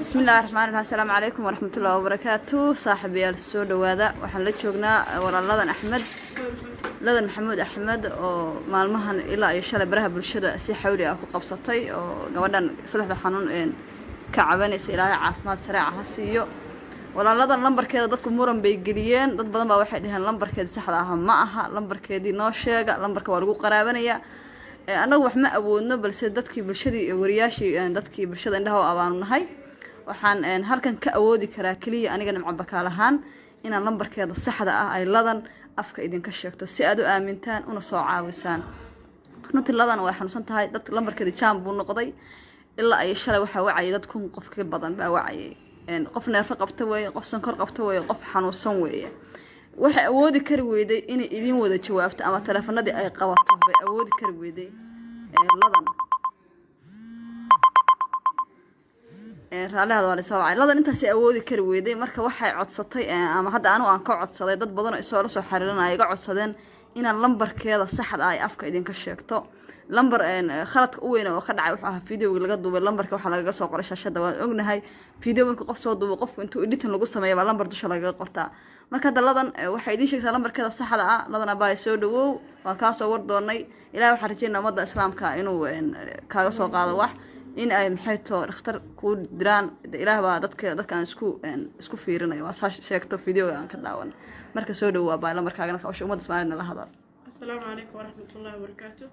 Bismillahi raxmaan raxiim. Asalaamu calaykum waraxmatullahi wabarakaatu. Saaxiibayaal, soo dhawaada. Waxaan la joognaa walaaladan Axmed, Ladan Maxamuud Axmed, oo maalmahan ilaa iyo shalay baraha bulshada si xawli ah ku qabsatay, oo gabadhan saddexda xanuun ka cabanaysa. Ilaahay caafimaad sareeca ha siiyo walaaladan. Lambarkeeda dadku muran bay geliyeen. Dad badan baa waxay dhaheen lambarkeeda saxda ah ma aha, lambarkeedii noo sheega, lambarka waa lagu qaraabanayaa. Annagu wax ma awoodno, balse dadkii bulshadii iyo wariyaashii, dadkii bulshada indhaha u abaanu nahay. Waxaan halkan ka awoodi karaa keliya aniga Nimco Bakaal ahaan inaan lambarkeeda saxda ah ay Ladan afka idinka sheegto, si aad u aamintaan una soo caawisaan. Runtii Ladan way xanuunsan tahay. Dad lambarkeeda jaam buu noqday. Ilaa ay shalay waxaa wacayay dad 1000 qof ka badan baa wacayay. Qof neerfo qabta weeye, qof sankor qabta weeye, qof xanuunsan weeye. Waxay awoodi kari weyday inay idiin wada jawaabto ama taleefanadii ay qabato bay awoodi kari weyday Ladan. Raallihada, waa lasoo wacay. Ladan intaasay awoodi kari weyday. Marka waxay codsatay, ama hadda anigu aan ka codsaday, dad badan oo isoo la soo xiriiranaya iga codsadeen inaan lambarkeeda saxda ah ay afka idinka sheegto. Lambar khaladka u weyn oo ka dhacay wuxuu ahaa videoga laga duubay. Lambarka waxaa lagaga soo qoray shaashada, waan ognahay. Video markuu qof soo duubo, qofku intuu editing lagu sameeya baa lambar dusha lagaga qortaa. Marka hadda Ladan waxay idiin sheegtaa lambarkeeda saxda ah. Ladan abaa, soo dhawow. Waan kaa soo war doonay. Ilahay waxaan rajeynaa ummadda islaamka inuu kaaga soo qaado wax, in ay maxay too dhakhtar kuu diraan. Ilaah baa dadka aan isku fiirinayo. Waa saa sheegto videoga aan ka daawan. Marka soo dhawaa baa, lambarkaaga marka ummadda Soomaaliyadna la hadal. Asalaamu calaykum waraxmatullaahi wabarakaatu.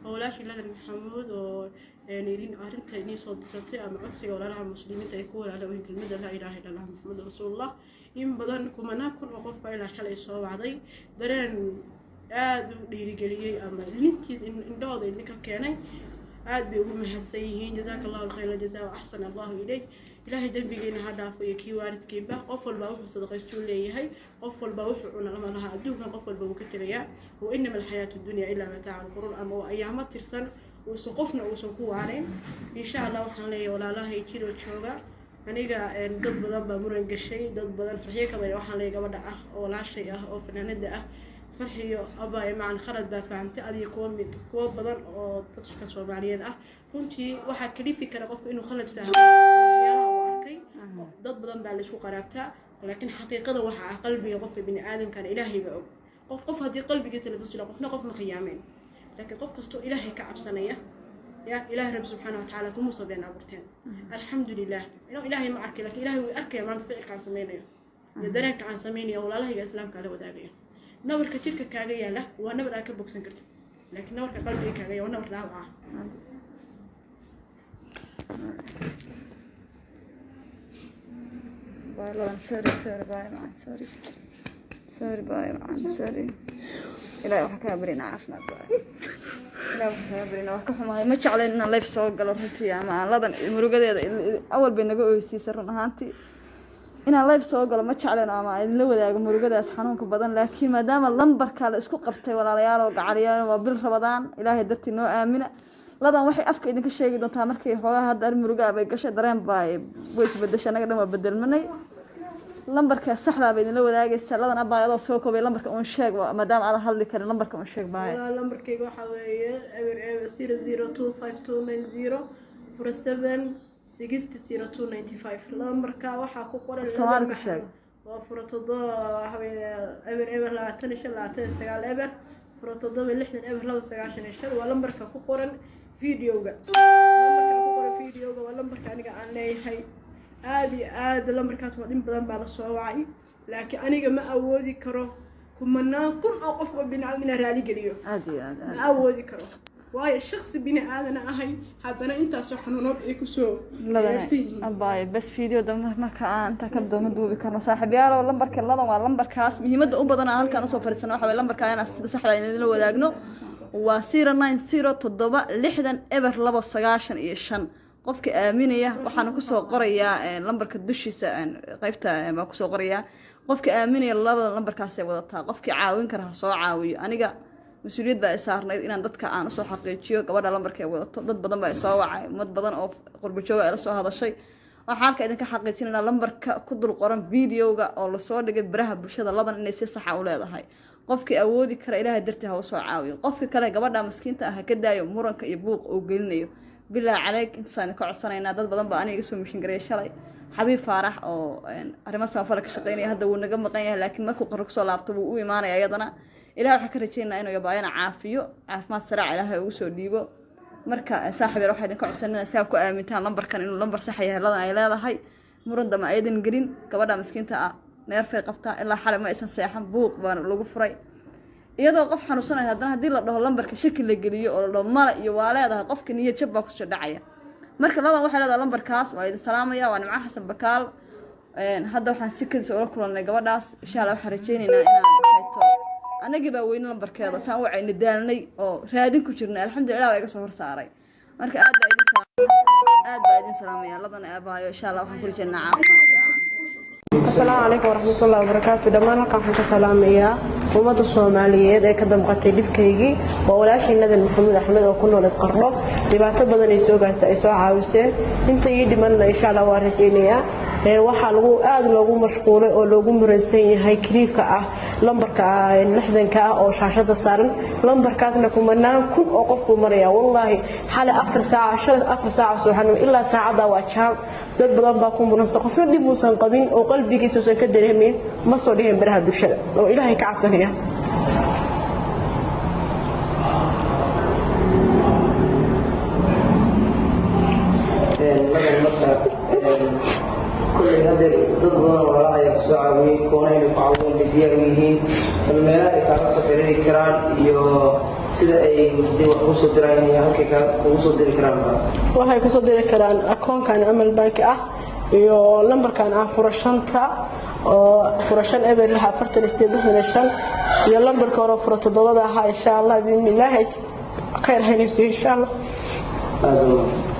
Waa walaashii Ladan Maxamuud oo idin arrinta idiin soo dirsatay ama codsiga walaalaha muslimiinta ay ku walaala kelmada laa ilaaha illa Allah, Maxamed rasuulullah. In badan, kumanaan kun oo qof baa ilaa shalay soo wacday. Dareen aada u dhiirigeliyey ama lintiis indhahooda idinka keenay, aada bay ugu mahadsan yihiin. Jazaaka Allahu alkhayra jazaa wa axsan Allahu ilayk. Ilaahay dembigeena ha dhaafo iyo kii waalidkiinba. Qof walbaa wuxuu sadaqaystuu leeyahay, qof walbaa wuxuu cuna lama laha. Adduunkan qof walba wuu ka tegayaa. Wa inama alxayaatu dunya ilaa mataaca alquruur, ama waa ayaamo tirsan uusan qofna uusan ku waarayn. Insha Allah waxaan leeyahay walaalahay jiro jooga. Aniga dad badan baa muran gashay, dad badan. Farxiyo Kabay waxaan leeyahay, gabadha ah oo walaashay ah oo fanaanada ah, Farxiyo abaaye macan, khalad baa fahamtay adiga, kuwa mid kuwo badan oo dadka Soomaaliyeed ah. Runtii waxaa kalifi kara qofka inuu khalad fahmo waxyaalaha uu arkay. Dad badan baa laysku qaraabtaa, laakiin xaqiiqada waxa ah qalbiga qofka bini aadamkana Ilaahay baa og. Qof qof haddii qalbigiisa la tusila, qofna qof ma khiyaameen. Laakiin qof kastoo Ilaahay ka cabsanaya, ya Ilaahay Rabbi subxaana wa tacaala kuma been abuurteen. Alxamdulilah, Ilaahay ma arkay, laakiin Ilaahay wuu arkaya. Maanta ficilka aan sameynayo iyo dareenka aan sameynayo walaalahayga islaamka la wadaagayo. Nabarka jirka kaaga yaala waa nabar aad ka bogsan kartid, laakiin nabarka qalbiga kaaga yaala waa nabar dhaawac ah. Bye Ladan, sorry, sorry, bye macaan, sorry, sorry, bye macaan, sorry. Ilahay waxaa kaa barina caafimaad, bye. Ilahay waxaa kaa barina. Wax ka xumahay, ma jeclayn inaan live soo galo runtii, ama aan Ladan murugadeeda awal bay naga oysiisay. Run ahaantii inaan live soo galo ma jeclayn ama aan idinla wadaago murugadaas xanuunka badan, laakiin maadaama lambarka la isku qabtay, walaalayaal oo gacaliyaal, waa bil Rabadaan, Ilaahay dartii noo aamina. Ladan waxay afka idinka sheegi doontaa markay xoogaa hadda arrin muruga bay gashay, dareen baa way isbedeshay, annaga dhan waa bedelmanay. Lambarka saxdaa bay idinla wadaagaysaa. Ladan abaa, adoo soo koobay, lambarka uun sheeg, maadaama aadan hadli karin, lambarka uun sheeg baay. Walaa, lambarkayga waxaa weeye 0000252904 7600295. Lambarka waxaa ku qoran Soomaali ku sheeg. Waa 07, waxa weeye 00252990 07600295. Waa lambarka ku qoran videoga. Lambarka ku qoran videoga waa lambarka aniga aan leeyahay. Aada iyo aada lambarkaas waa in badan baa la soo wacay, laakiin aniga ma awoodi karo kumanaan kun oo qof oo bini aadam inaan raali geliyo. Aada iyo aad. Ma Aad. awoodi karo, waayo shaksi bini aadana ahay, haddana intaasoo xanuunood ay kusoo yeersan yihiin. Abaayo, bes, video dambe marka aan inta ka doono duubi karno. Saaxiibyaalow, lambarka Ladan waa lambarkaas. Muhiimadda u badan aan halkaan usoo fadhiisano waxa waye lambarkaa inaan sida saxda idinla wadaagno. Waa 0907600295. Qofka aaminaya waxaana kusoo qorayaa lambarka dushiisa, qaybta baan kusoo qorayaa. Qofka aaminaya labada lambarkaasay wadataa, qofkii caawin kara ha soo caawiyo. Aniga mas-uuliyad baa i saarnayd inaan dadka aan usoo xaqiijiyo gabadha lambarka ay wadato. Dad badan baa isoo wacay, ummad badan oo qurbo jooga ila soo hadashay. Waxaan halka idinka xaqiijinayna lambarka ku dul qoran videoga oo lasoo dhigay baraha bulshada Ladan inay si saxa u leedahay. Qofkii awoodi kara, Ilaahay dartii ha usoo caawiyo. Qofka kale gabadha maskiinta ah ha ka daayo muranka iyo buuq uu gelinayo. Bilaa caleyg, intaasaan ka codsanaynaa. Dad badan baa aniga iga soo mishin gareeyay shalay. Xabiib Faarax oo arrimo samafala ka shaqeynaya hadda wuu naga maqan yahay, laakiin markuu qaro kusoo laabto wuu u imaanaya iyadana. Ilahay waxaan ka rajeynaa inuu yabaayana caafiyo, caafimaad saraac Ilaahay ugu soo dhiibo. Marka saaxib yar, waxaa idinka codsanina si aad ku aamintaan lambarkan inuu lambar sax yahay Ladan ay leedahay. Muran dama aydan gelin. Gabadha miskiinta ah neerfay qabtaa, ilaa xalay ma aysan seexan, buuq baana lagu furay iyadoo qof xanuunsanaya. Haddana haddii la dhaho lambarka shaki la geliyo oo la dhaho male iyo waa leedahay, qofka niyad jab baa kusoo dhacaya. Marka Ladan waxay leedahay lambarkaas. Waa idin salaamaya, waa Nimco Xasan Bakaal. Hadda waxaan si kadis ula kulannay gabadhaas. Insha Allah waxaan rajeynaynaa inaan hayto. Anagii baa weyne lambarkeeda saan u wacayna, daalnay oo raadin ku jirnay. Alxamdulillah, baa iga soo horsaaray. Marka aad baa idin salaamaya. Ladan aabaayo, insha Allah waxaan ku rajeynaa caafimaad saraaca. Asalaamu calaykum waraxmatullahi wabarakaatu. Dhammaan halkan waxaan ka salaamayaa ummadda Soomaaliyeed ee ka damqatay dhibkaygii. Waa walaashii Nadan Maxamuud Axmed oo ku nooleed Qardho. Dhibaato badan ay soo gaartay, ay soo caawiseen. Inta ii dhimanna insha Allah waa rajaynayaa. Waxaa lagu aad loogu mashquulay oo loogu muransan yahay clip-ka ah lambarka 60-ka ah oo shaashada saaran. Lambarkaasna kumanaan kun oo qof buu marayaa. Wallaahi, xalay 4 saaca, shalay 4 saaca subaxnimo ilaa saacadda waa jaam. Dad badan baa ku muransan. Qofna dhib uusan qabin oo qalbigiisa uusan ka dareemayn ma soo dhihin baraha bulshada oo Ilaahay ka cabsanaya. Ladan, marka kulley hadda dad badan oo walaala ayaa kusoo caawiyey, kuwana inay ku caawiyaan bay diyaar u yihiin. Bal meelaha ay kaaga soo xiriiri karaan iyo sida ay hadii wax kusoo dirayaan iyo halkay kugu soo diri karaan? Waxay kusoo diri karaan akoonkan Amal Bank ah iyo lambarkan ah 0 5-ta oo 05 0 6 48 65 iyo lambarka hore 0 7-da ahaa. Insha Allah, biidnillaahi, khayr haynayso insha Allah. Aada u mahadsan.